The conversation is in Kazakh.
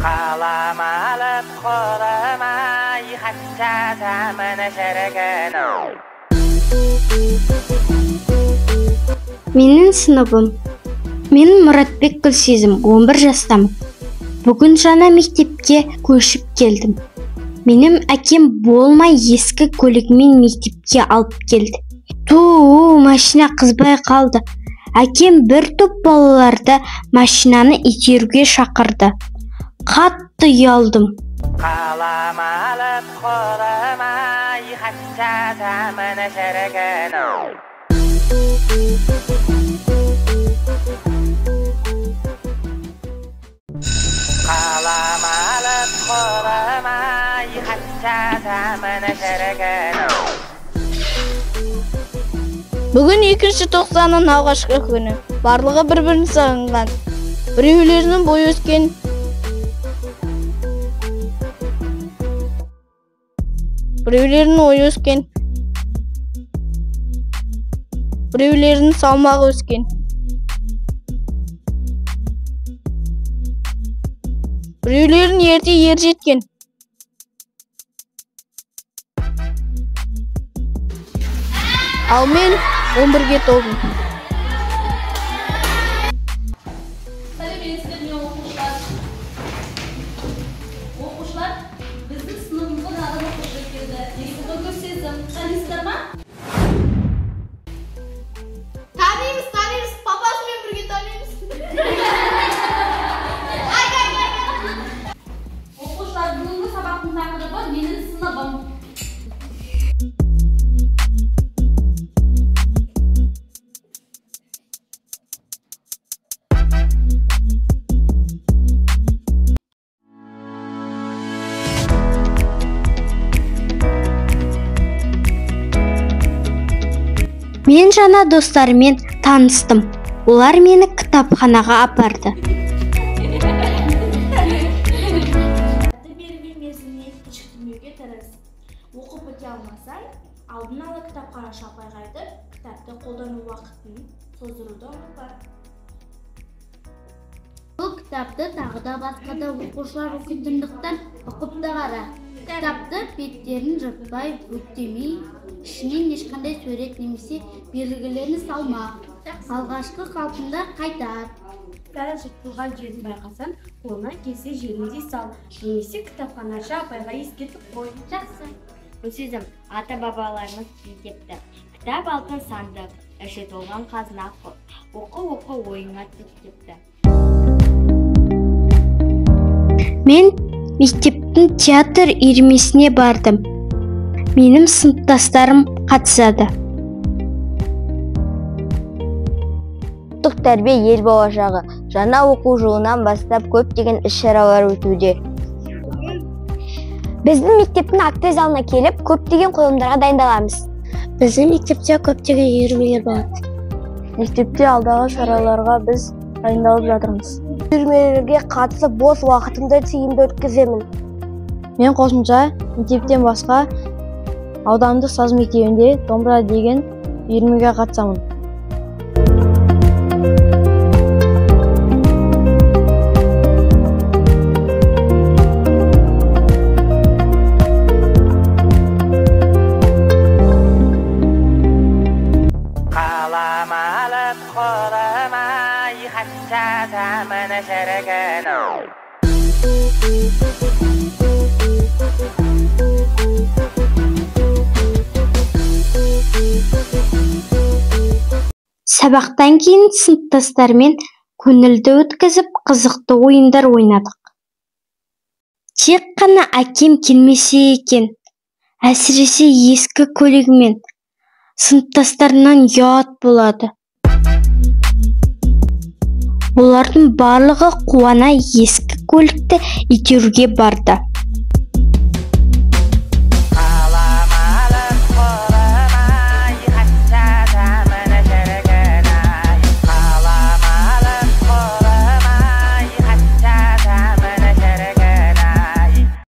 Қалам алып қолыма, хат жазамын шіркін. Менің сыныбым. Мен Мұратбек Гүлсезім, 11 жастамын. Бүгін жаңа мектепке көшіп келдім. Менің әкем болмай ескі көлігімен мектепке алып келді. Туу, машина қызбай қалды. Әкем бір топ балаларды машинаны итеруге шақырды. Қатты ұялдым. Қалам алып қолыма, хат жазамын шіркін. Қалам алып қолыма, хат жазамын шіркін. Бүгін екінші тоқсанның алғашқы күні. Барлығы бір-бірін сағынған. Біреулерінің бойы өскен, біреулерінің ойы өскен, біреулерінің салмағы өскен. Біреулерінің ерте ер жеткен. Ал мен 11-ге толдым. Сәлеметсіздер ме, оқушылар? Оқушылар, біздің сыныбымызға жаңадан оқушы келді. Есімі Гүлсезім. Танисыздар ма? Танимыз, танимыз. Папасымен бірге танимыз. Оқушылар, бүгінгі сабақтың тақырыбы менің сыныбым. Мен жаңа достарыммен таныстым. Олар мені кітапханаға апарды. Кітапты берілген мерзіміне кешіктірмеуге тырыс. Оқып біте алмасаң, алдын ала кітапханашы апайға айтып, кітапты қолдану уақытын создыруды ұмытпа. Бұл кітапты тағы да басқа да оқушылар оқитындықтан ұқыпты қара. Кітапты беттерін жыртпай, бүктемей, ішінен ешқандай сурет немесе белгілерін салма. Алғашқы қалпында қайтар. Кітаптың жыртылған жерін байқасаң, қолыңнан келсе желімдей сал, немесе кітапханашы апайға ескертіп қой. Жақсы. Гүлсезім, ата-бабаларымыз депті. Кітап алтын сандық, іші толған қазына. Оқы, оқы, ойыңа түс депті. Мен мектептің театр үйірмесіне бардым. Менің сыныптастарым қатысады. Ұлттық тәрбие ел болашағы. Жаңа оқу жылынан бастап көптеген іс-шаралар өтуде. Біздің мектептің акт залына келіп, көптеген қойылымдарға дайындаламыз. Біздің мектепте көптеген үйірмелер болады. Мектепте алдағы шараларға біз дайындалып жатырмыз. Үйірмелерге қатысып, бос уақытымды тиімді өткіземін. Мен қосымша мектептен басқа аудандық саз мектебінде домбыра деген үйірмеге қатысамын. Қалам алып қолыма, хат жазамын шіркін. Сабақтан кейін сыныптастармен көңілді өткізіп, қызықты ойындар ойнадық. Тек қана әкем келмесе екен, әсіресе ескі көлігімен. Сыныптастарынан ұят болады. Олардың барлығы қуана ескі көлікті итеруге барды.